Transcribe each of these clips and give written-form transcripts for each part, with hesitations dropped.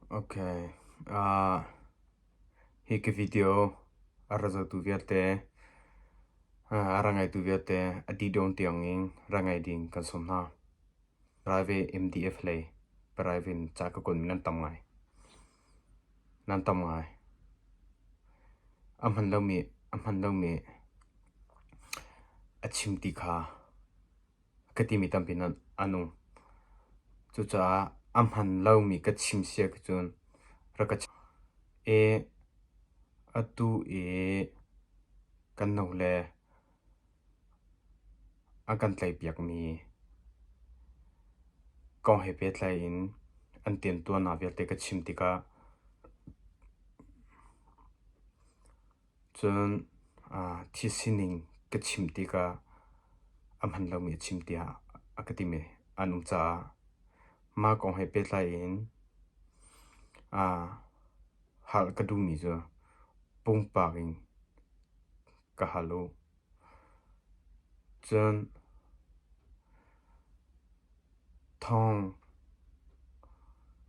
Okay. Uh, hi ka video a ra zotu vialte, uh, a ra ngaitu vialte a dih dong tiang in ra ngai ding kan sawm hna. Private MDF lei private in ca ka kawl mi nan tam ngai. Nan tam ngai. A hman lomi a hman lomi a chim ti kha ka timi tampi nan an um. Cucaah a hman lomi ka chim si ahcun rak ka chim. E atu i kan no le A kan tlaihpiakmi kong he pehtlai in an temtuarnak vialte ka chim tikah cun thil sining ka chim tikah a hman lomi a chim tiah a ka timi an um caah mah kong he pehtlai in hal ka duhmi cu pumpak in ka hal u. Cun thawng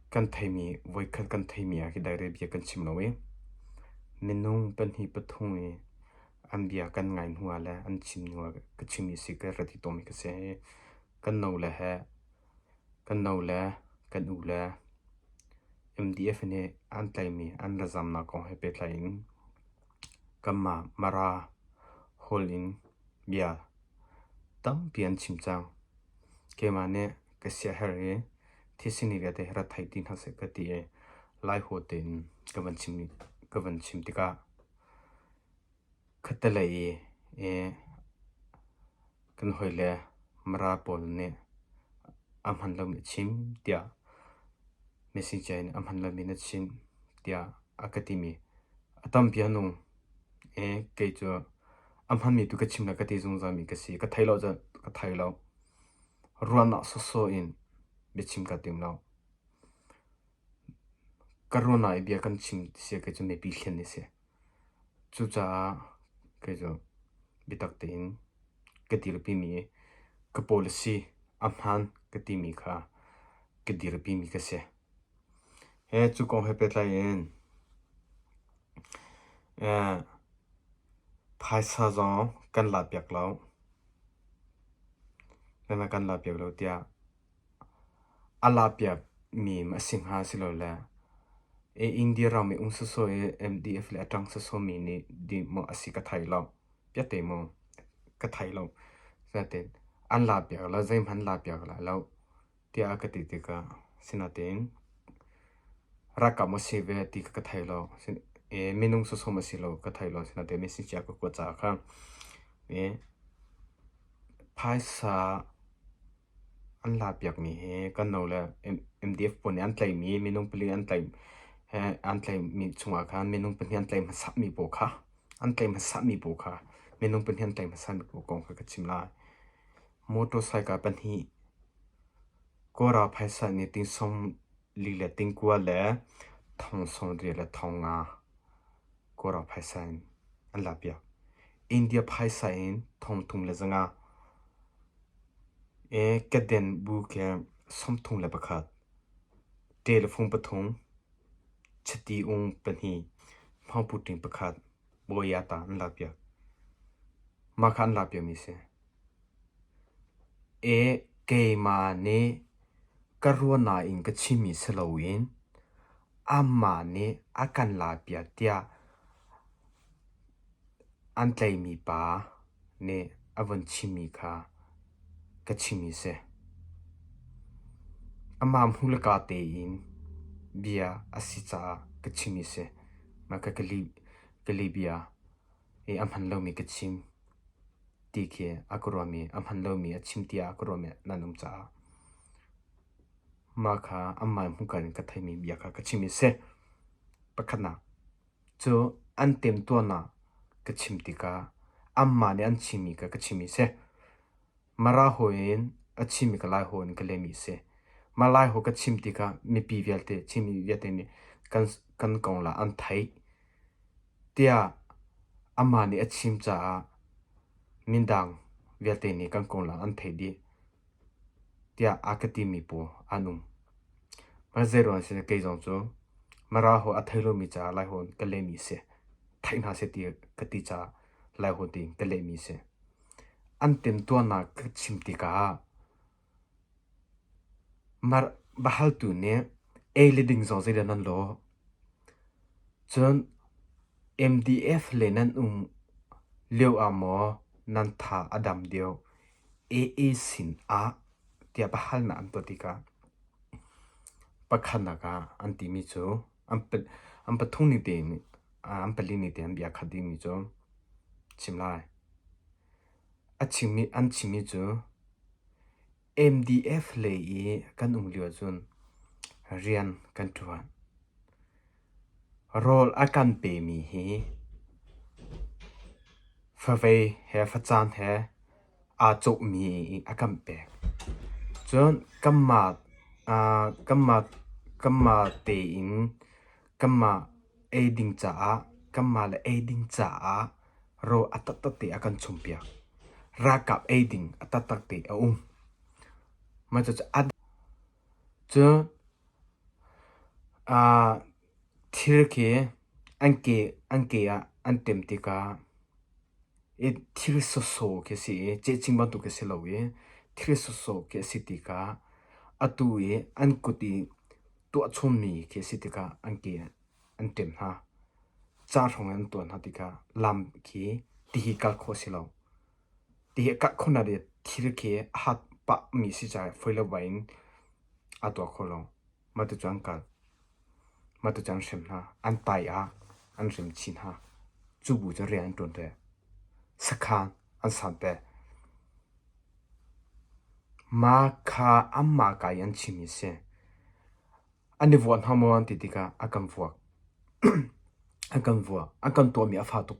kan theimi voikhat kan theimi ah khi direct bia kan chim lo i minung pahnih pathum i an bia kan ngai hnu ah le an chim hnu ah ka chimmi si ka rat i tawmi ka si. Kan no le he kan no le kan u le MDF nih an tlaimi an ra zamnak kong he pehtlai in Kanmah Mara holh in bia tampi an chim cang. Keimah nih ka siaherh i thisen vialte hi rak thei ti hna seh ka ti i Laihaw tein ka van chim ka van chim tikah khattelei i kan hawile Mara pawl nih a hman lomi a chim tiah messenger in a hman lomi na chim tiah a ka timi a tampi an um. E kei cu a hmanmi tu ka chim le ka ti zungzalmi ka si. Ka thei lo cun ka thei lo. Ruahnak sawsawh in biachim ka tim lo. Ka ruahnak i bia kan chim si kei cu mipi hlen a si. Cucaah kei cu biatak tein ka dirpimi ka policy a hmaan ka timi kha ka dirpimi ka si. He cu kong he pehtlai in phaisa zong kan lakpiak lo. Kan lakpiak lo tiah A lakpiakmi a si hnga silole India ram i um sawsawh i MDF le a ṭang sawsawhmi nih dih maw a si ka thei lo. Piatte maw ka thei lo. Natein an lakpiak lo, zeihmanh lakpiak lai lo tiah a ka ti tikah sinatein ralkap maw si ve ti kha ka thei lo. Minung sawsawh maw si lo ka thei lo. Sinatein message a ka kuat caah khan phaisa An lakpiakmi hi kan no le MDF pawl nih an tlaihmi minung pali an tlaih he an tlaihmi chungah khan minung pahnih an tlaih hmasami pawl kha an tlaih hmasami pawl kha minung pahnih an tlaih hmasami pawl kong kha ka chim lai. Motorcycle pahnih Kawlra phaisa nih ting sawmli le tingkua le thong sawmriat le thong nga Kawlra phaisa in an lakpiak. India phaisa in thong thum le zanga Kedan bu khi 31, ṭelefung pathum, chiti ung pahnih, hmawngpuṭing pakhat, bawia-ta an lakpiak. Mah kha an lakpiakmi a si. Keimah nih ka ruahnak in ka chimmi si loin amah nih a kan lakpiak tiah an tlaihmi pa nih a vun chimmi kha ka chimmi a si. Amah hmu le ka tein bia a si caah ka chimmi a si. Mah kha ka lihbia i a hman lomi ka chim ti khi a ka ruahmi, a hman lomi a chim tiah a ka ruahmi nan um caah mah kha amah hmuhka in ka theihmi bia kha ka chimmi a si. Pakhatnak. Cu an temtuarnak ka chim tikah anmah nih an chimmi kha ka chimmi a si. Mara hawi in a chimmi kha Lai hawi in ka lehmi a si. Mah Lai hawi ka chim tikah mipi vialte, Chinmi vialte nih kan, kan konglam an theih tiah amah nih a chim caah mindang vialte nih kan konglam an theih dih tiah a ka timi pawl an um. Mah zeiruang ah seh kei zong cu. Mara ho a thei lomi caah Laiho in ka lehmi a si. Theih hna seh ti ka ti caah Laiho tiin ka lehmi a si. An temtuarnak ka chim tikah Mar bahaltu nih ei le ding zong zeidah nan lawh? Cun MDF le nan um lio ah maw nan tha a dam deuh? AA sin ah tiah biahalnak an tuah tikah pakhatnak ah an timi cu an pathum ning tein an pali ning tein an bia khat dihmi cu chim lai. A chimmi an chimmi cu MDF lei i kan um lio ahcun rian kan ṭuan. Rawl a kan pemi hi favei he facang he aa cawhmi a kan pek. Cun kanmah kanmah kanmah tein kanmah ei ding caah kanmah le ei ding caah rawl a taktak te a kan chumpiak. Ralkap ei ding a taktak te a um. Mah cucu a cun thil khi an ke an ke ah an tem tikah i thil sawsawh khi a si i cehcing bantuk khi a si lo i thil sawsawh khi a si tikah atu i an kut i tuah chommi khi a si tikah an ke an ṭem hna. Ca hrawng in an tuah hna tikah lam khi tihi kal khawh a si lo. Tihi a kal khawhnak ding thil khi a hat pahmi si caah fawi lo in aa tuah kho lo. Mah ti cu an kal. Mah ti cu an hrem hna. An tai ah an hrem chin hna. Cu bu cu rian an ṭuan ve. Sakhan an san ve. Mah kha anmah ka i an chimmi a si. An i vuah hna maw an ti tikah a kan vuak. An kan vuak. An kan tuahmi a fa tuk.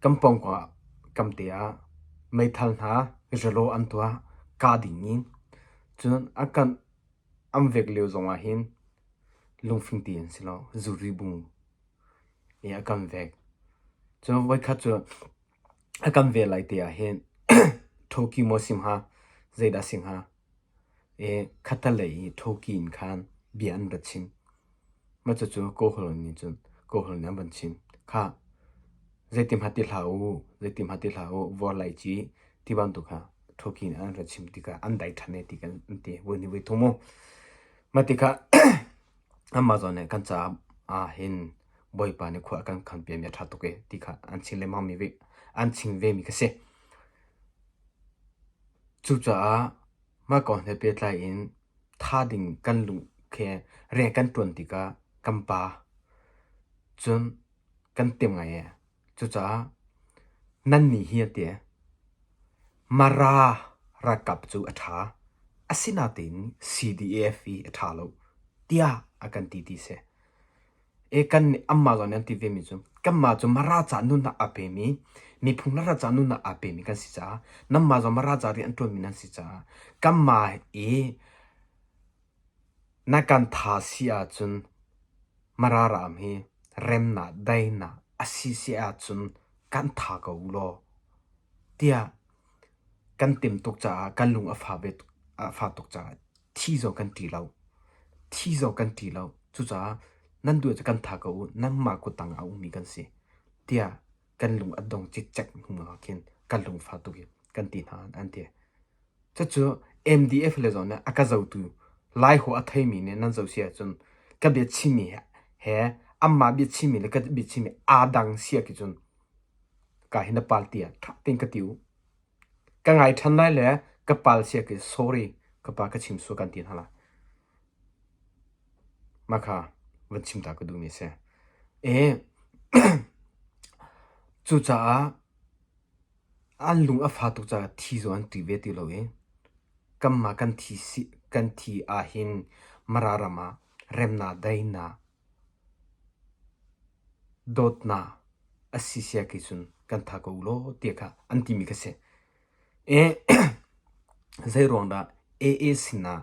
Kan pawngkam ah kamte ah meithal hna zalaw an tuah kah ding in. Cun a kan an vek lio zong ah hin lungfing ti an si lo. Zuri bu i a kan vek. Cun voikhat cu a kan ve lai te ah hin Thoki maw si hnga zeidah si hnga i khattelei i Thoki in khan bia an ra chim. Mah cucu Kawlhawl nih cun Kawlhawl nih an van chim. Khah zeiti hmanh ti hlah u, zeiti hmanh ti hlah u, vor lai ci ti bantuk kha Thoki nih an ra chim tikah an dai ṭhan e ti kan an ti. Voi hnih voi thum mu. Mah tikah anmah zawn nih kan caah ah hin Bawipa nih khua a kan khanpiakmi a ṭha tuk e ti kha an chim lengmang mi ve an chim vemi kha si. Cucaah mah kong he pehtlai in tha ding kan lung he rian kan ṭuan tikah kan pa cun kan tim ngai ee. Cucaah nannih hi a ti. Mara ralkap cu a ṭha, asinain CDF hi a ṭha lo tiah a kan ti ti si. E kan nih anmah zong nih an ti vemi cu kanmah cu Mara ca nunnak aa pemi, miphun Mara ca nunnak aa pemi kan si caah nanmah zong Mara ca rian ṭuanmi nan si caah kanmah i na kan tha si ahcun Mara ram hi remnak, daihnak a si si ahcun kan tha ko u law tiah kan tim tuk caah kan lung a fa ve a fah tuk caah thi zong kan ṭih lo. Thi zong kan ṭih lo. Cucaah nan duh cu kan tha ko u, nanmah kuttang ah a ummi kan si tiah kan lung a dong cikcek hnu ah khin kan lungfah tuk i kan ti hna an ti. Cucu MDF le zong nih a ka zotu Laiho a theimi nih nan zoh si ahcun ka bia chimmi he anmah bia chimmi le ka bia chimmi aa dang si ah cun ka hi na pal tiah ṭha tein ka ti u. Ka ngai ṭhan lai le ka pal sia khi sorry ka pa ka chim sual kan ti hna lai. Mah kha van chim ta ka duhmi a si. E cucaah an lung a fa tuk caah thi zong an ṭih ve ti lo i kanmah kan thi si kan thi ahhin Mara ram ah remnak daihnak dawtnak a si sia khi cun kan tha ko law ti kha an timi kha si. E zeiruang dah AA sinah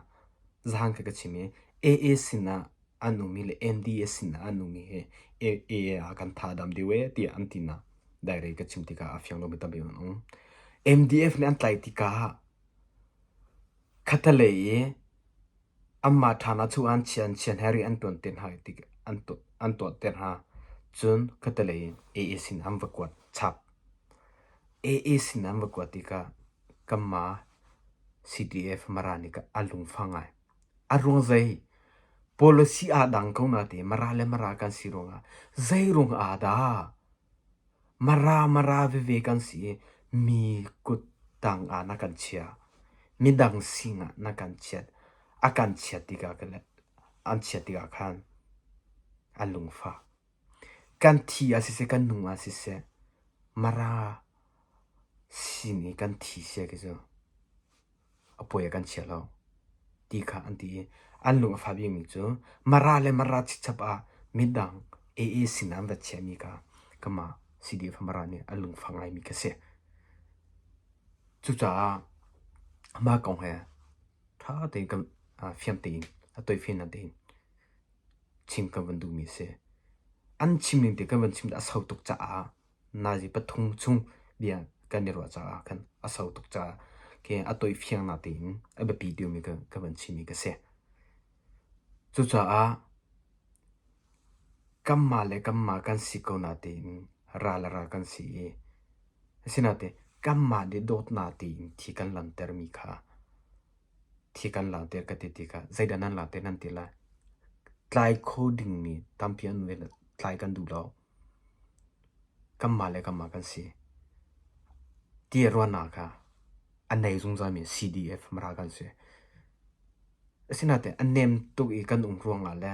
zahan kha ka chim i AA sinah an ummi le NDA sinah an ummi hi AA ah kan tha dam deuh ee tiah an tinak dairei ka chim tikah a fiang lomi tampi an um. MDF nih an tlaih tikah khattelei i. Anmah ṭhan ah chuh an chia an chia he ri an ṭuan te hna ti an tuah ter hna. Cun khatalei in AA sin an va kuat chap. AA sin an va kuat tikah kanmah CDF Mara nih a lungfah ngai. A ruang zei? Policy aa dang ko natein Mara le Mara kan si ruangah zei ruang ah dah Mara Mara veve kan si i mi kuttang ah na kan chiah. Midang sinah na kan chiat. A kan chiat tikah an chiat tikah khan an lungfah. Kan thi ah siseh, kan nung ah siseh, Mara sin i kan thi sia khi cu a puai ah kan chia lo ti kha an ti i an lung a fah bikmi cu Mara le Mara chitchap ah midang AA sin ah an va chiahmi kha kamah CDF Mara nih an lungfah ngaimi kha si. Cucaah mah kong he ṭha tein kan fiang tein a tawifiannak tein chim kan van duhmi a si. An chim ning te kan van chim a sau tuk caah nazi pathum chung bia kan i ruah caah khan a sau tuk caah khi a tawifiangnak tein a biapi deuhmi ka van chimmi ka si. Cucaah kanmah le kanmah kan si ko natein ral le ral kan si i asinain kanmah nih dawtnak tein thi kan langhtermi kha thi kan langhter ka ti tikah zeidah nan langhter nan ti lai? Tlai kho dingmi tampi an um i tlai kan duh lo. Kanmah le kanmah kan si. Ti ruahnak kha a nei zungzalmi CDF Mara kan si. Asinain a nem tuk i kan um ruangah le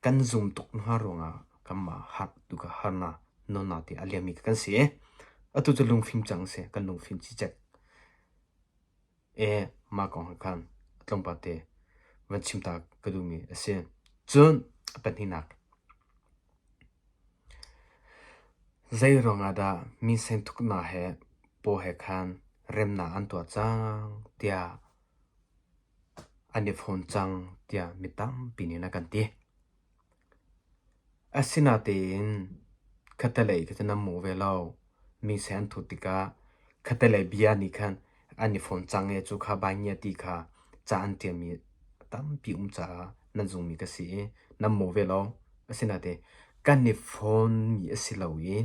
kan zum tuk hna ruangah kanmah harh tu kha harnak nunnak ti a liammi kan si. Atu cu lungfim cang si, kan lungfim cicek. E mah kong he khan a tlawmpal te van chim ta ka duhmi a si. Cun a pahnihnak, zei ruangah dah mi sengthuknak he paw he khan remnak an tuah cang tiah an i fawn cang tiah mi tampi nih an kan ti. Asinain khattelei kha cu nan hmu ve lo. Mi seh an thut tikah khattelei bia nih khan an i fawn cang i cukha baingia ti kha ca an ṭialmi tampi um caah nan zummi ka si i nan hmu ve lo. Asinain kan i fawnmi a si lo i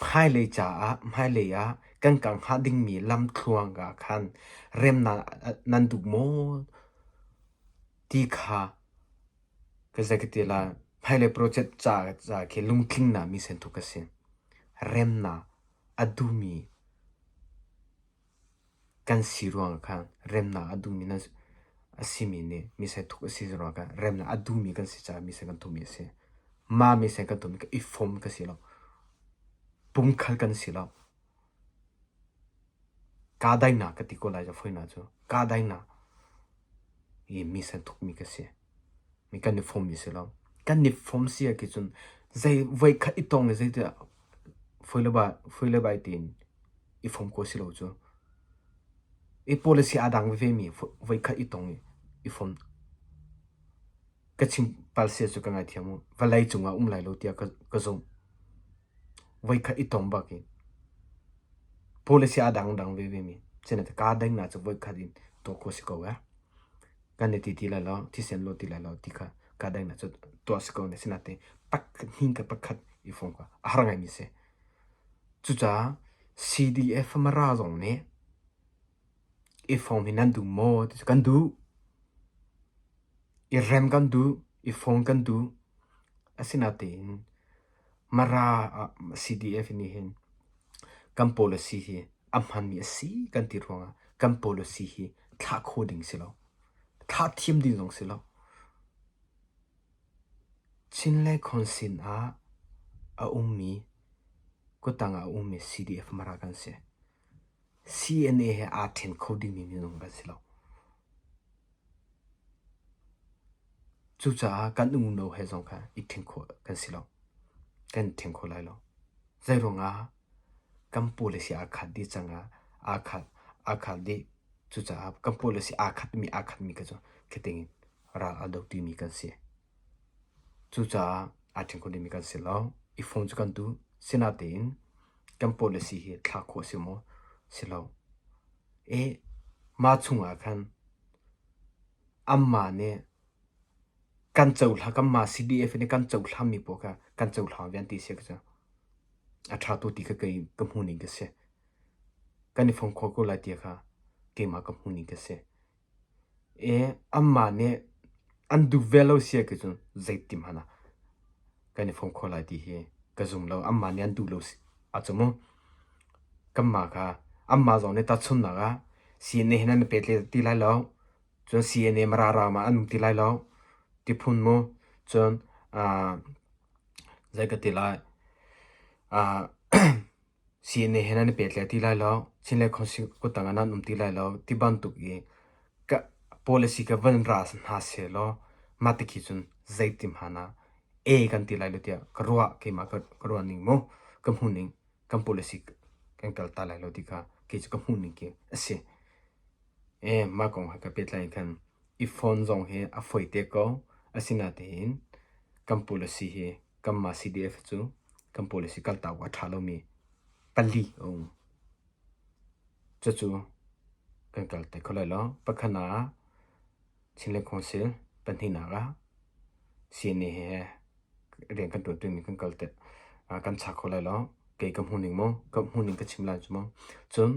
hmailei caah hmailei ah kan kal hnga dingmi lamthluang ah khan remnak nan duh maw ti kha Ka zei ka ti lai, hmailei project ca ca khi lungtlingnak mi senthu ka si. Remnak a duhmi kan si ruang khan remnak a duhmi nan a simi nih mi senthu a si ruang khan remnak a duhmi kan si caah mi sen kan thumi a si. Mah mi sen kan thumi ka i fom ka si lo. Pumkhal kan si lo. Kahdaihnak ka ti ko lai fawinak cu kahdaihnak i mi senthukmi ka si. Mi kan i fawmmi si lo. Kan i fawm si ah cun zei voikhat i tong i zeitiah fawi le bai fawi le bai tein i fawm ko si lo cu. I policy aa dang veve mi voikhat i tong i i fawm ka chim pal sia cu ka ngaithiam u. Vawlei cungah um lai lo tiah ka, ka zumh. Voikhat i tong bak in policy aa dangdang veve mi cun kaa dengnak cu voikhat in tuah khawh si ko eh. Kan i ti ti lai lo, thisen lo ti lai lo ti kha kaa dengnak cu tuah si ko ne. Sinain pak hnih ka pakhat i fong kha a har ngaimi si. Cucaah CDF Mara zong nih i fong hi nan duh maw ti cu kan duh. I rem kan duh, i fong kan duh. Asinain Mara ah CDF nih hin kan policy hi a hmanmi a si kan ti ruangah kan policy hi thlah khawh ding si lo. Thlah thiam ding zong si lo. Chin le Khonsin ah a ummi kutang ah a ummi CDF Mara kan si. CNA he aa ṭhen kho dingmi minung kan si lo. Cucaah kan unau he zong kha i ṭhen khawh kan si lo. Kan i ṭhen kho lai lo. Zeiruangah kan policy aa khat dih cang ah aa khat aa khat dih. Cucaah kan policy aa khatmi aa khatmi kha cu khiting in ral a dotimi kan si. Cucaah aa ṭhen kho dingmi kan si lo. I phone cu kan duh. Sinain kan policy hi thlah khawh a si maw? Si lo. I mah chungah khan. Anmah nih kan cohlang kanmah CDF nih kan cohlangmi pawl kha kan cohlang ve an ti si cu a ṭha tuk ti kha kei ka hmuh ning ka si. Kan i fong khawh ko lai ti kha keimah ka hmuh ning ka si. I anmah nih an duh ve lo si ahcun zeitin hmanh ah kan i fong khawh lai ti hi ka zum lo. Anmah nih an duh lo ahcun mu kanmah kha anmah zong nih tahchunhnak ah CNA he nan i pehtlai ti lai lo. Cun CNA Mara ram ah an um ti lai lo. Tiphun mu cun zei ka ti lai CNA he nan i pehtlai ti lai lo. Chinlei Council kuttang ah nan um ti lai lo ti bantuk i ka policy ka van ra hna sehlaw mah ti khi cun zeiti hmanh ah A kan ti lai lo tiah ka ruah keimah ka ruah ning mu ka hmuh ning kan policy kan kal ta lai lo ti kha kei cu ka hmuh ning khi a si. E mah kong he ka pehtlai in khan i phone zong hi a fawi te ko. Asinain kan policy hi kanmah CDF cu kan policy kaltak awk a ṭha lomi pali a um. Cucu kan kal te kho lai lo. Pakhat ah Chinland Council, pahnihnak ah CNA he rian kan ṭuanṭimi kan kal te kan chak kho lai lo. Kei ka hmuhning maw, ka hmuhning ka chim lai cu maw. Cun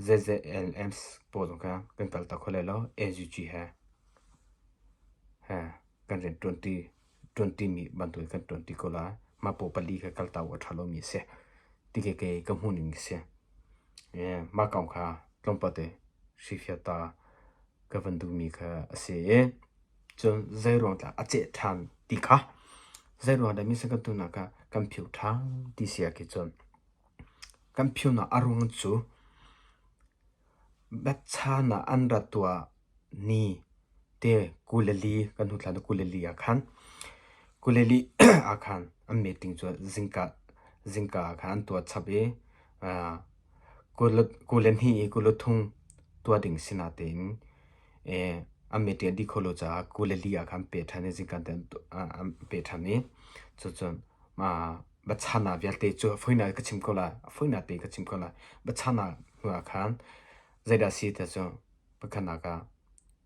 ZZLMs pawl zong kha kan kaltak kho lai lo. NUG he he kan rian ṭuanṭi ṭuanṭimi bantukin kan ṭuanṭi ko lai. Mah pawl pali kha kaltak awk a ṭha lomi a si. Ti khi kei ka hmuhning a si. Mah kong kha tlawmpal te hrihfiah ta ka van duhmi kha a si i cun zeiruang dah a ceh ṭhan ti kha zeiruang dah mi kan tunak kha kan philh ṭhan ti si ah khin cun kan philhnak a ruang cu Bachan ah an rat tuah ni te 24 kan hnu thla 24 ah khan 24 ah khan an meeting cu zingka zingka ah khan an tuah chap i 22 i 23 tuah ding si natein an meeting a dih khawh lo caah 24 ah khan an peh ṭhan i zingka te an peh ṭhan i cucun Bachana vialte cu a foinak ka chim ko lai. A foinak tein ka chim ko lai. Bachana hnu ah khan zeidah si ti cu pakhatnak ah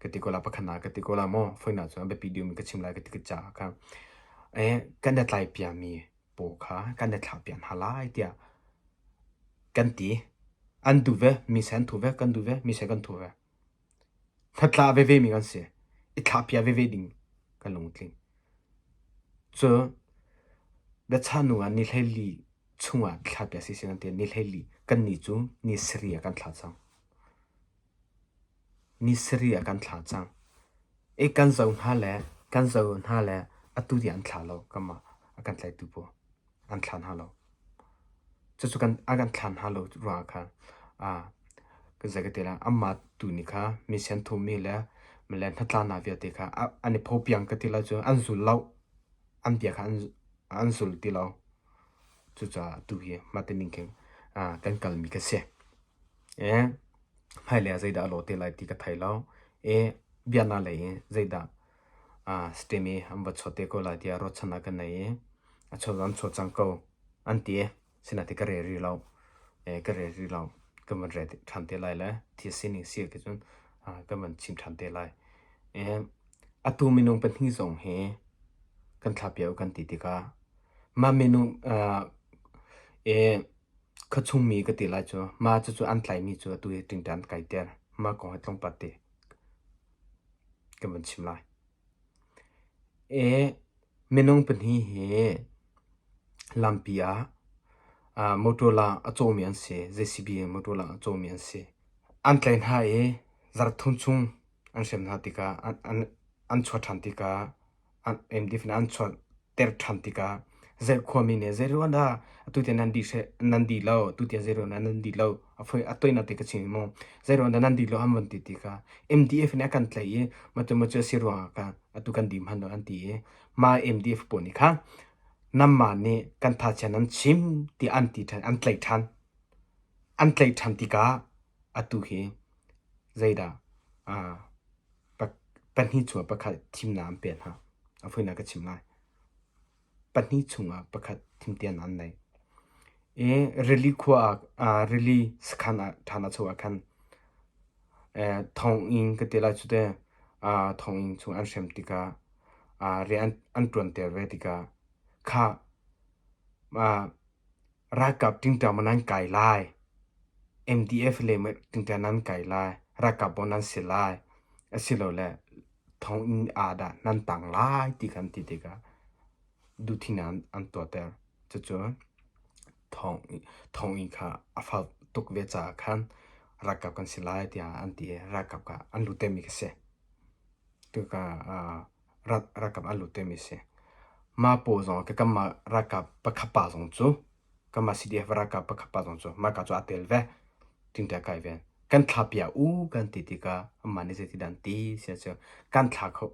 ka ti ko lai, pakhatnak ka ti ko lai maw? Foinak cu a biapi deuhmi ka chim lai ka ti ka caah khan eh kan i tlai piami pawl kha kan i thlah piak hna lai tiah kan ti. An duh ve, mi sai an thu ve, kan duh ve, mi sai kan thu ve. Hmatla veve mi kan si. I thlah piak veve ding kan lungtling. Cu biachahnu ah ni 14 chungah thlah piak si seh ti ni 14 kannih cu ni sarih ah kan thlah cang. Ni sarih ah kan thlah cang. I kan zoh hna le kan zoh hna le atu tiang an thlah lo kanmah a kan tlaitu pawl an thlah hna lo. Cucu kan a kan thlah hna lo ruangah khan ah ka zei ka ti lai anmah tu nih kha misen thummi le le hnatlaknak vialte kha an i phopiang ka ti lai cu an zul lo. An bia kha an zul ti lo. Cucaah atu hi mah ti ning khin kan kalmi ka si. Hmailei ah zeidah a lawh te lai ti ka thei lo. I biaknak lei in zeidah stem i an va chawt te ko lai tiah ruahchannak ka nei i a chawt an chawt cang ko an ti. Sinain ka rel rih lo. Ka rel rih lo. Ka van rel ṭhan te lai le thil sining si ah cun ka van chim ṭhan te lai. Atu minung pahnih zong hi kan thlahpiak u kan ti tikah mah minung khuachungmi ka ti lai cu mah cucu an tlaimi cu atu hi ṭingṭang an kaiter. Mah kong hi tlawmpal te ka van chim lai. Minung pahnih hi lampi ah motor la a cawmi an si. JCB in motor la a cawmi an si. An tlaih hna i zarhthum chung an hrem hna tikah an chuah ṭhan tikah an chuah ter ṭhan tikah khuami nih zeiruang dah atu tiang nan dih nan dih lo atu tiang zeiruang dah nan dih lo a foi a toinak te ka chim mu zeiruang dah nan dih lo an von ti tikah MDF nih a kan tlaih i macu macu a si ruangah khan atu kan dih hman lo an ti i mah MDF pawl nih khan nanmah nih kan thachia nan chim tiah an ti ṭhan an tlaih ṭhan an tlaih ṭhan tikah atu hi zeidah pahnih chungah pakhat thimnak an pek hna. A foinak ka chim lai. Pahnih chungah pakhat thimtian an nei. I rili khua ah rili sakhan ah ṭhan ah cho ah khan thonginn ka ti lai cu te. Thonginn chung an hrem tikah rian an ṭuanter ve tikah khah ralkap ṭingṭang maw nan kai lai, MDF le ṭingṭang nan kai lai, ralkap maw nan si lai, asilole thonginn ah dah nan tang lai ti kha an ti tikah duhthimnak an tuahter. Cucu thonginn kha a fak tuk ve caah khan ralkap kan si lai tiah an ti i ralkap kha an lut temi kha si. Tuka ralkap an lut temi a si. Mah paw zong kanmah ralkap pakhat pa zong cu kanmah CDF ralkap pakhat pa zong cu mahka cu aa tel ve. Tingṭia kai ve. Kan thla piak u kan ti tikah amah nih zeitidah an ti siah cu kan thla kho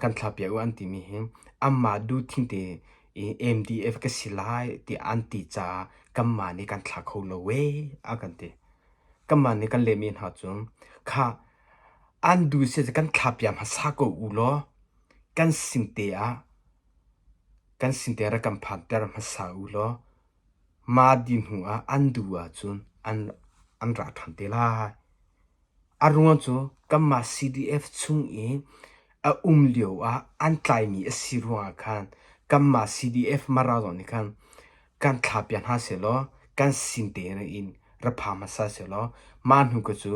kan thla piak u an timi hi amah duhthim te i MDF ka si lai tiah an ti caah kanmah nih kan thla kho lo ee a kan ti. Kanmah nih kan lehmi hna cu khah an duh si kan thla piak hmasa ko u law kan sin te ah kan sin te rak kan phanter hmasa u law Mah dih hnuah an duh ahcun an ra ṭhan te lai. A ruang cu kanmah CDF chung i a um lioah an tlaimi a si ruangah khan kanmah CDF Mara zong nih khan kan thlahpiak hna sehlaw kan sin tein ra pha hmasa sehlaw mah hnu ka cu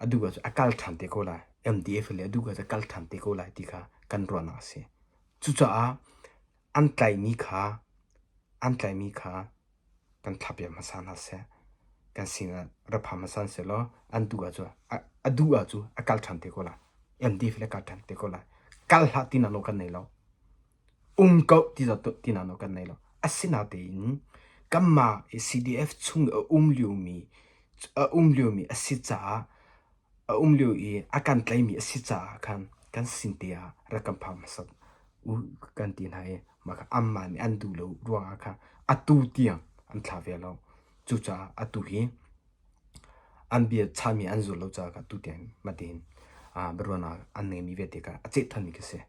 a duh ahcun a kal ṭhan te ko lai. MDF le a duh ahcun a kal ṭhan te ko lai ti kha kan ruahnak a si. Cucaah An tlaihmi kha an tlaihmi kha kan thlahpiak hmasa hna seh. Kan sinah ra phan hmasa sehlaw an duh ahcun a duh ahcun a kal ṭhan te ko lai. MDF le kal ṭhan te ko lai. Kal hlah tinak nawl kan nei lo. Um ko tinak nawl kan nei lo. Asinatein kanmah CDF chung a um liomi a um liomi a si caah a um lio i a kan tlaimi a si caah khan kan sin te ah rak kan phak hmasat u kan ti hna i mah kha anmah nih an duh lo ruangah khan atu tiang an thlah ve lo. Cucaah atu hi an bia chahmi an zul lo caah kha atu tiang matin biaruahnak an ngeimi vialte kha a ceh thanmi khi si.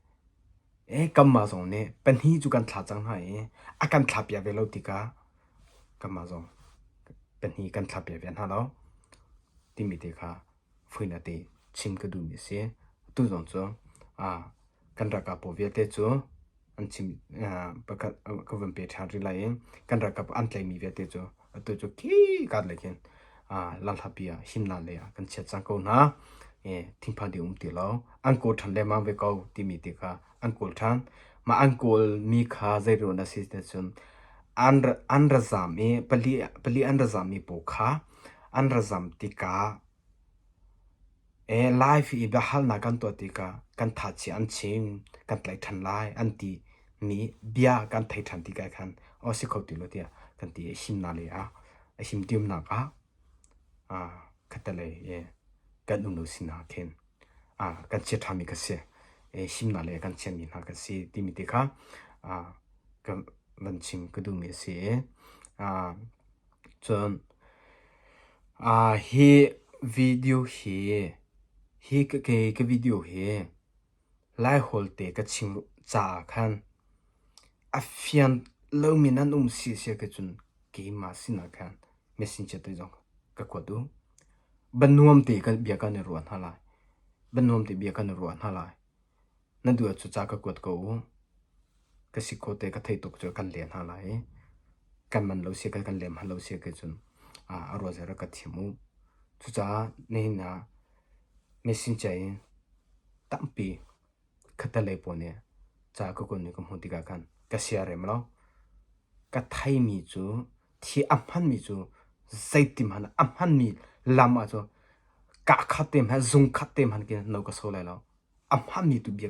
E kanmah zong nih pahnih cu kan thlah cang hna i a kan thlahpiak ve lo tikah kanmah zong pahnih kan thlahpiak ve hna lo. Timi te kha fuina te chim ka duhmi a si. Tu zong cu kan ralkap pawl vialte cu an chim pakhat ka van pe ṭhan rih lai i kan ralkap an tlaihmi vialte cu atu cu khika lei khin lamhlapi ah himnak lei ah kan chiat cang ko hna. Thinphan ding um ti lo. An kawl ṭhan lengmang ve ko timi te kha an kawl ṭhan. Mah an kawlmi kha zei ruang dah a si ti cun an an ra zaam i pali pali an ra zaammi pawl kha an ra zam tikah live i biahalnak kan tuah tikah kan thachia an chim, kan tlaih ṭhan lai an ti mi bia kan thei ṭhan tikah khan aw si kho ti lo tiah kan ti i himnak lei ah a him tiumnak ah khattelei i kan um lo sinak khin kan chia ṭhami ka si himnak lei ah kan chiami hna kan si timi te kha ka van chim ka duhmi a si i Cun hi video hi hi ka video hi Laiholh te ka chim caah khan a fian lomi nan um si a si ahcun keimah sinah khan messenger te zong ka kuat u. Bianuam te bia kan i ruah hna lai. Bianuam te bia kan i ruah hna lai. Na duh ahcun ca ka kuat ko u. Ka si kho te ka theih tuk cu kan leh hna lai i kan man lo si kan kan lem hal lo si cun a ruah zia rak ka thiam u. Cucaah nihin ah messenger in tampi khattelei pawl nih ca ka kuatmi ka hmuh tikah khan ka siarem lo. Ka theimi cu thi a hmanmi cu zeitin hmanh a hmanmi lam ah cun kaa khat te hmanh zung khat te hmanh khin no ka so lai lo. A hmanmi tu bia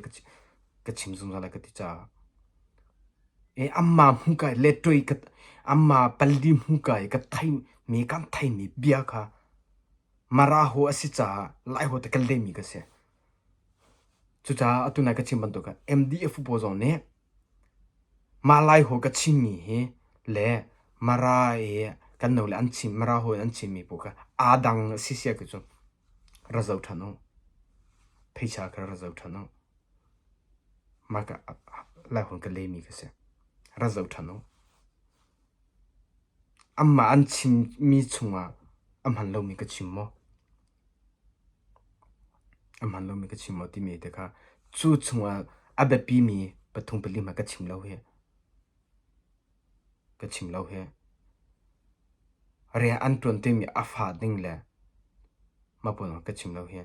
ka chim zungzal lai ka ti caah e amma hmuka i letṭoi ka amma pali hmuka i ka theimi kan theimi bia kha Maraho a si caah Laiho te kan lehmi ka si. Cucaah atu nai ka chim bantuk khan MDF pawl zong nih mah Laiho ka chimmi hi le Mara i kan no le an chim Maraho in an chimmi pawl kha aa dang a si sia khi cu Ra zoh ṭhan u. Pheisa kha ra zoh ṭhan u. Mah ka Laiholh ka lehmi ka si. Ra zoh ṭhan u. Anmah an chimmi chungah a hman lomi ka chim maw? A hmaan lomi ka chim maw timi te kha cu chungah a biapimi pathum pali hmanh ka chim lo hi. Ka chim lo hi. Rian an ṭuan timi a fa ding le mah pawl ka chim lo hi.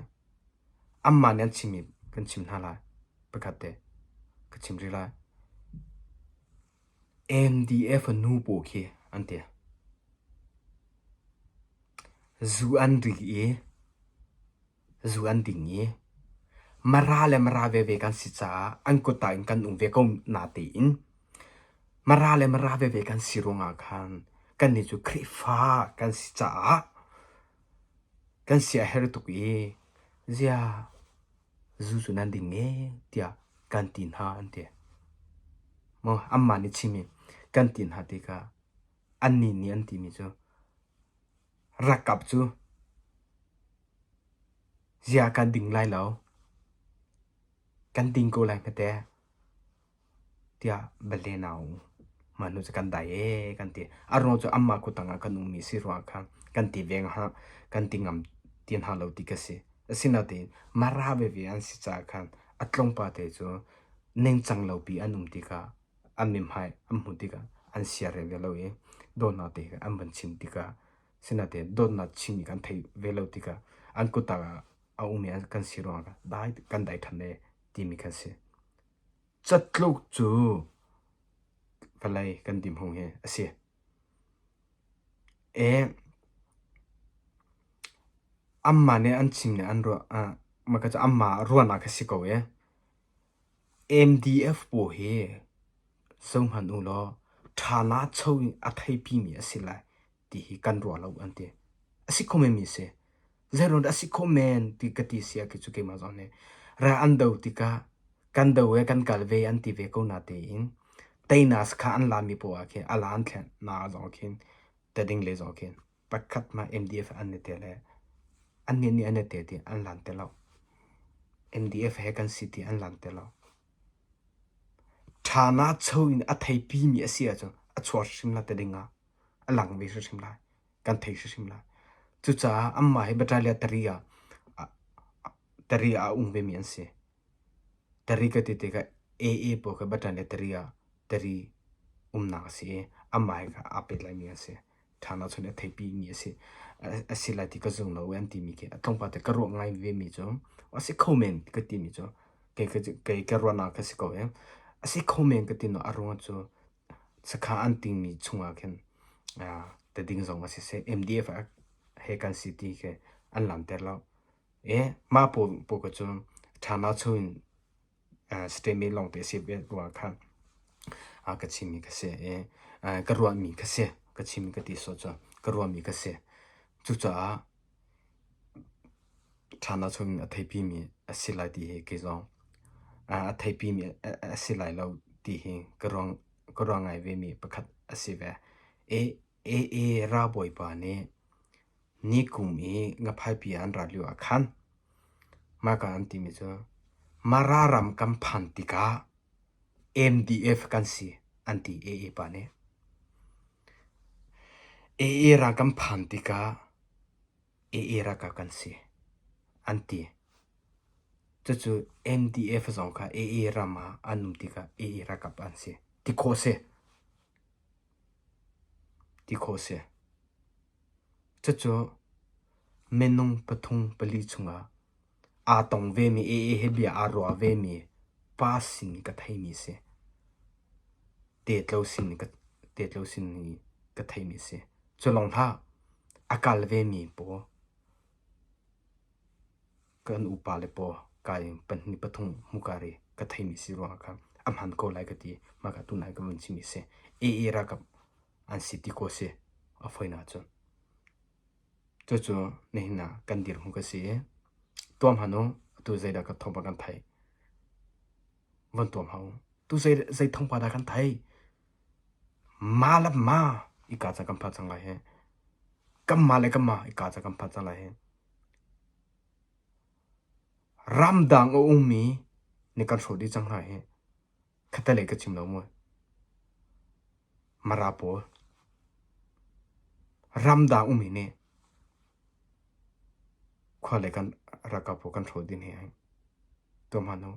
Anmah nih an chimmi kan chim hna lai. Pakhat te ka chim rih lai. MDF nu pawl khi an ti. Zu an ri i zu an ding i Mara le Mara veve kan si caah an kut ah in kan um ve ko natein Mara le Mara veve kan si ruangah khan kannih cu Khrihfa kan si caah kan sia a herh tuk i ziah zu cu nan ding e tiah kan ti hna an ti. Maw anmah nih chim i kan ti hna tikah annih nih an timi cu Rakap cu ziah kan ding lai lo, kan ding ko lai hmeteh tiah va len a um. Mah hnu cu kan dai ee kan ti. A ruang cu anmah kuttang ah kan ummi si ruangah khan kan ti ve hnga, kan ti ngam ti hna lo ti ka si. Asinain Mara veve an si caah khan a tlawmpa te cu ningcang lopi an um tikah an mithmai an hmuh tikah an siarem ve lo i dawtnak te an van chim tikah sinain dawtnak chim kan theih ve lo tikah an kuttang ah a ummi kan si ruangah dai kan dai ṭhan e timi kan si. Catluk cu vawlei kan dimhung hi a si. E anmah nih an chim nih an ruah ah mah ka cu anmah ruahnak a si ko e. MDF pawl hi zohhmanh u law ṭha cho in a theipimi a si lai ti hi kan ruah lo an ti. A si kho menmi a si. Zeiruang dah a si kho men ti ka ti si ah khi cu keimah zong nih ral an do tikah kan do e kan kal ve an ti ve ko natein teinak kha an lami paoh ah khin a la an thlen na zong khin tading le zong khin pakhat mah MDF an i tel i annih nih an i tel ti an lan ti lo. MDF he kan si ti an lan ti lo. Ṭhana cho in a theipimi a si ahcun a chuak hrim la ti ding ah a lang ve hrimhrim lai. Kan thei hrimhrim lai. Cucaah anmah hi battalion tari ah tari ah a um vemi an si. Tari ka ti tikah AA pawl kha battalion tari ah tari umnak a si i amah he kha aa pehtlaimi an si. Ṭhanak chun a theipimi a si. A si lai ti ka zum lo an timi khi a tlawmpal te ka ruah ngai vemi cu a si kho men ka timi cu kei kei ka ruahnak ka si ko i a si kho men ka ti no a ruang cu sakha an tingmi chungah khin tading zong a siseh MDF he kan si ti khi an lanter lo. E mah pawl pawl ka cu ṭhanak chung in statement lawngte a si ve ruangah khan ka chimmi ka si i ka ruahmi ka si. Ka chimmi ka ti sawh cu ka ruahmi ka si. Cucaah ṭhanak chung in a theipimi a si lai ti hi kei zong a theipimi a si lai lo ti hi ka ruang ka ruah ngai vemi pakhat a si ve. AA ralbawipa nih nikum i ngaphaipi an rat lio ah khan mahka an timi cu Mara ram kan phan tikah MDF kan si an ti AA pa nih. AA ram kan phan tikah AA ralkap kan si an ti. Cucu MDF zong kha AA ram ah an um tikah AA ralkap an si ti khawh a si. Ti khawh a si. Cucu minung pathum pali chungah aa tong vemi AA he bia aa ruah vemi pa sin ka theimi a si. Tetlo sin ka tetlo sin i ka theimi a si. Cu lawng hlah, a kal vemi pawl kan upa le paw kai pahnih pathum hmuka ri ka theimi si ruangah khan a hman ko lai ka ti mah ka tunai ka vun chimi si AA ralkap an si ti ko si a foina cun cucu nihin ah kan dirhmun ka si i tuam han u atu zeidah ka thawngpang kan thei von tuam hau tu zei zei thawngpang dah kan thei ma le ma i ka ca kan phan cang lai he kan ma le kan ma i ka ca kan phan cang lai he Ramdang a ummi nih kan hrawh dih cang hna hi khattelei ka chim lo mu. Mara pawl ramdang ummi nih khua le kan Ralkap pawl kan hrawh dih hna. Tuah hmanh u.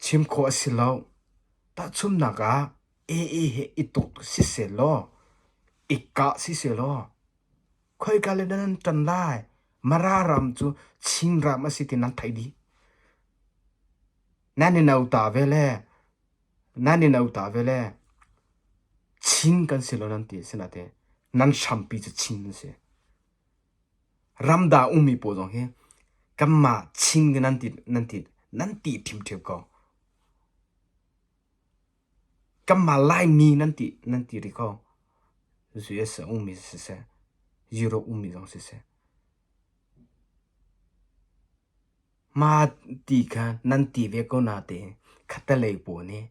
Chim khawh a si lo. Tahchunhnak ah AA he i tuk siseh law, i kah siseh law, khoika le nan ṭan lai? Mara ram cu Chin ram a si ti nan theih dih. Nan i nauta ve le, nan i nauta ve le, Chin kan si lo nan ti asinain nan hrampi cu Chin nan si. Ramdang ummi pawl zong hi kanmah Chin nan ti nan ti nan ti ṭhimṭheu ko. Kanmah Laimi nan ti nan ti rih ko. US a ummi siseh, Europe ummi zong siseh. Mah ti kha nan ti ve ko natein khattelei pawl nih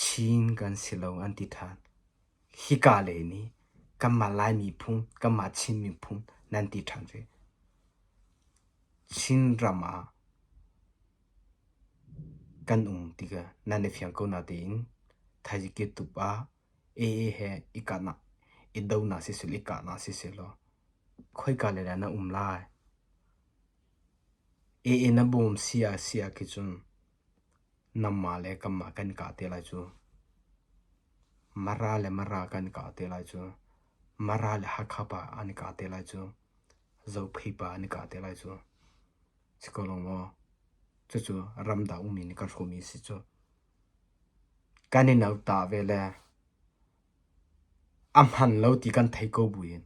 Chin kan si lo an ti ṭhan. Hika lei nih kanmah Lai miphun, kanmah Chin miphun nan ti ṭhan ve. Chinram ah kan um tikah nan i fiang ko natein thaizing ketup ah AA he i kahnak, i donak siseh, i kahnak siseh law khoika lei dah na um lai? AA na bawm si ah si ah khi cun nangmah le kanmah kan kah te lai cu. Mara le Mara kan kah te lai cu. Mara le Hakha pa an i kah te lai cu. Zophei pa an i kah te lai cu. Si ko lo maw? Cucu ramdang ummi nih kan hrawhmi a si cu. Kan i nauta ve le a hman lo ti kan thei ko buin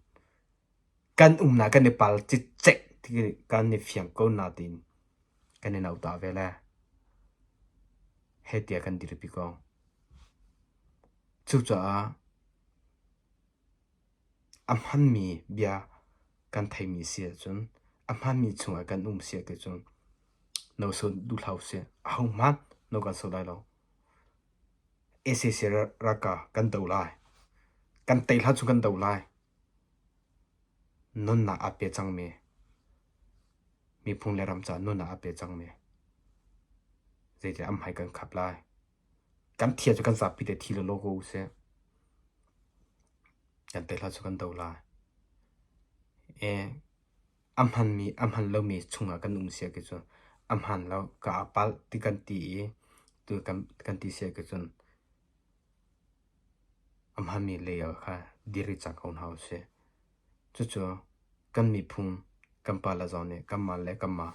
kan umnak kan i pal cicek ti kan i fiang ko nain kan i nauta ve le heh tiah kan dirpi ko. Cucaah A hmanmi bia kan theimi si ahcun a hmanmi chungah kan um si ahcun no so duh hlah usih. Ahohmanh no kan so lai lo. Sac ralkap kan do lai. Kan tei hlah cu kan do lai. Nunnak aa pe cangmi miphun le ram caah nunnak aa pe cangmi zeitiah an hmai kan khap lai. Kan thia cu kan zapi te thi lawlaw ko usih. Kan te hlah cu kan do lai. E, a hmanmi, a hman lomi chungah kan um sia khi cun a hman lo ka aa palh ti kan ti i tu kan, kan ti sia khi cun a hmanmi lei ah kha dir i cang ko hna usih. Cucu kan miphun kan pale zong nih kanmah le kanmah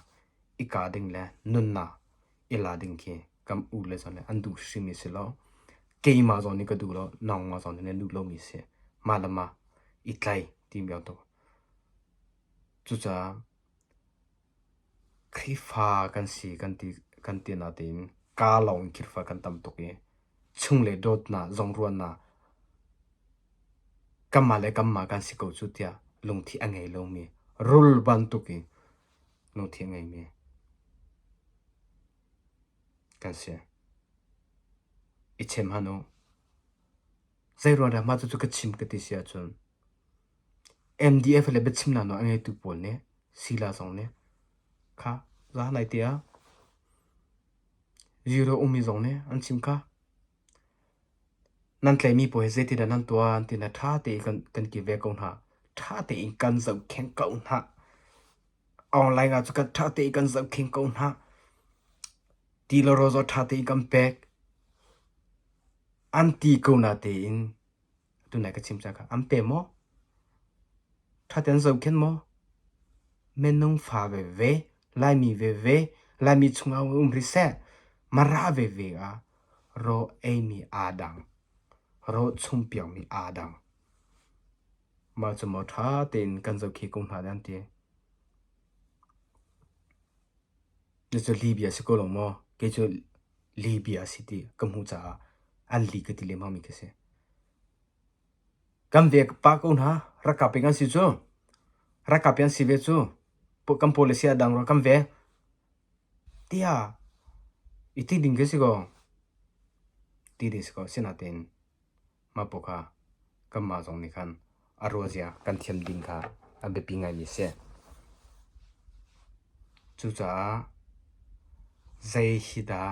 i kah ding le nunnak i la ding khi kan u le zong nih an duh hrimmi si lo. Keimah zong nih ka duh lo, nangmah zong nih nan duh lomi si. Mah le mah i tlai timi bantuk. Cucaah Khrihfa kan si kan ti kan ti natein kaa lawng in Khrihfa kan tam tuk i chungle dawtnak, zongruahnak kanmah le kanmah kan si ko cu tiah lungthi a ngei lomi rul bantuk in lungthi a ngeimi kan si. I chem han u. Zeiruang dah mah cucu ka chim ka ti si ahcun MDF le biachimnak nawl a ngeitu pawl nih sila zong nih kha za nai te ah zero ummi zong nih an chim kha nan tlaihmi pawl hi zeitindah nan tuah an ti na ṭha tein kan kan kilve ko hna ṭha tein kan zohkhenh ko hna online ah cu kan ṭha tein kan zohkhenh ko hna ti le rawl zong ṭha tein kan pek an ti ko na tein Tunai ka chim cang kha an pe maw? Ṭha tein zohkhenh maw? Minung fa veve, Laimi veve, Laimi chungah um rih seh, Mara veve ah raw eimi aa dang, raw chumpiakmi aa dang. Mah cu maw ṭha tein kan zohkhih ko hna an ti. Cucu Libya si ko lo maw? Kei cu Libya si ti ka hmuh caah an li ka ti lengmangmi khi si. Kan ve pah ko hna. Rakap in an si cu. Rakap in an si ve cu. Kan policy a dang rua kan ve. Tiah i ti ding khi si ko. Ti ding si ko. Sinain Mah pawl kha kanmah zong nih khan a ruahzia kan thiam ding kha a biapi ngaimi a si. Cucaah zei hi dah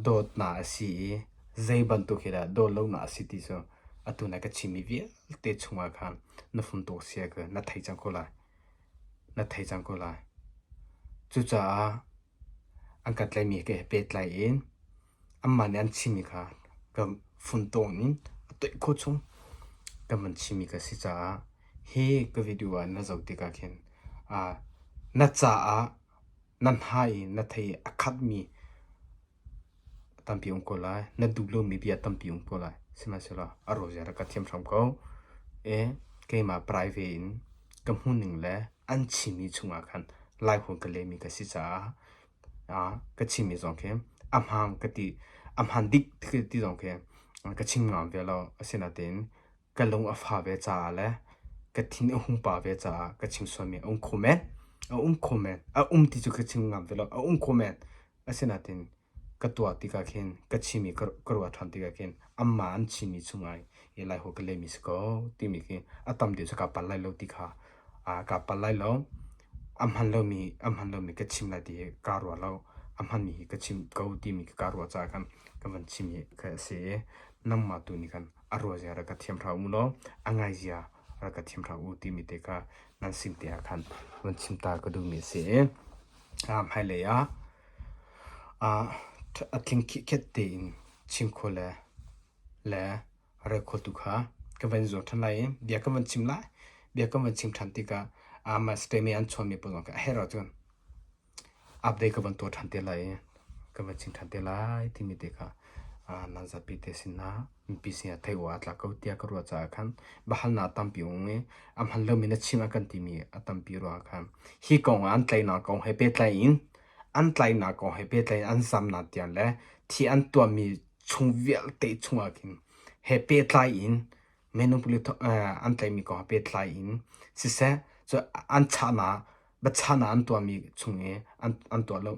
dawtnak a si i zei bantuk hi dah dawt lonak a si ti cu atu na ka chimmi vialte chungah khan na fumtuk sia ka na thei cang ko lai. Na thei cang ko lai. Cucaah an kan tlaihmi he pehtlai in anmah nih an chimmi kha ka funtawn in a toih khawh chung kan van chimmi ka si caah hi ka video ah na zoh tikah khin na caah na hna i na thei i a khatmi tampi um ko lai. Na duh lomi bia tampi um ko lai. Sihmanhsehlaw a rozia rak ka thiam hram ko. E keimah private in ka hmuhning le an chimmi chungah khan Laiholh ka lehmi ka si caah ka chimmi zong khi a hmaan ka ti a hmaan dik ti zong khi ka chim ngam ve lo. Asinain ka lung a fah ve caah le ka thin a hung pah ve caah ka chim sualmi a um kho men. A um kho men. A um ti cu ka chim ngam ve lo. A um kho men. Asinain ka tuah tikah khin ka chimmi ka ruah ṭhan tikah khin anmah an chimmi chungah i Laiholh ka lehmi si ko timi khi a tam deuh cu kaa palh lai lo ti kha kaa palh lai lo. A hman lomi a hman lomi ka chim lai ti hi kaa ruah lo. A hmanmi hi ka chim ko timi kaa ruah caah khan ka van chim hi kha a si i nangmah tu nih khan a ruahzia rak ka thiam hlah u law a ngaizia rak ka thiam hlah u timi te kha nan sin te ah khan van chim ta ka duhmi a si i hmailei ah a tling khikhet tein chim kho le le rel kho tu kha ka van zuam ṭhan lai i bia ka van chim lai. Bia ka van chim ṭhan tikah mah statement an chawnmi pawl zong kha a herh ahcun update ka van tuah ṭhan te lai i ka van chim ṭhan te lai timi te kha nan zapi te sinah mipi sinah theih awk aa tlak ko tiah ka ruah caah khan biahalnak tampi a um i a hman lomi na chim a kan timi a tampi ruangah khan hi kong ah an tlaihnak kong he pehtlai in an tlaihnak kong he pehtlai in an zamnak tiang le thi an tuahmi chung vialte chungah khin he pehtlai in minung an tlaihmi kong he pehtlai in siseh cu an chahnak biachahnak an tuahmi chung i an tuah lo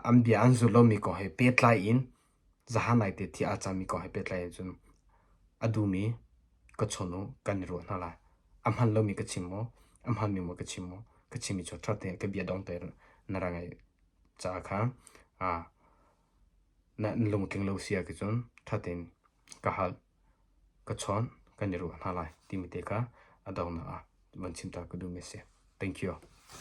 an bia an zul lomi kong he pehtlai in zahan lai te thi aa cangmi kong he pehtlai in cun a duhmi ka chawn u kan i ruah hna lai. A hman lomi ka chim maw? A hmanmi maw ka chim maw? Ka chimmi cu ṭha tein ka bia dong te na ra ngaih caah kha na lungtling lo si ahcun ṭha tein ka hal, ka chawn, kan i ruah hna lai timi te kha a donghnak ah van chim ta ka duhmi a si. Thank you.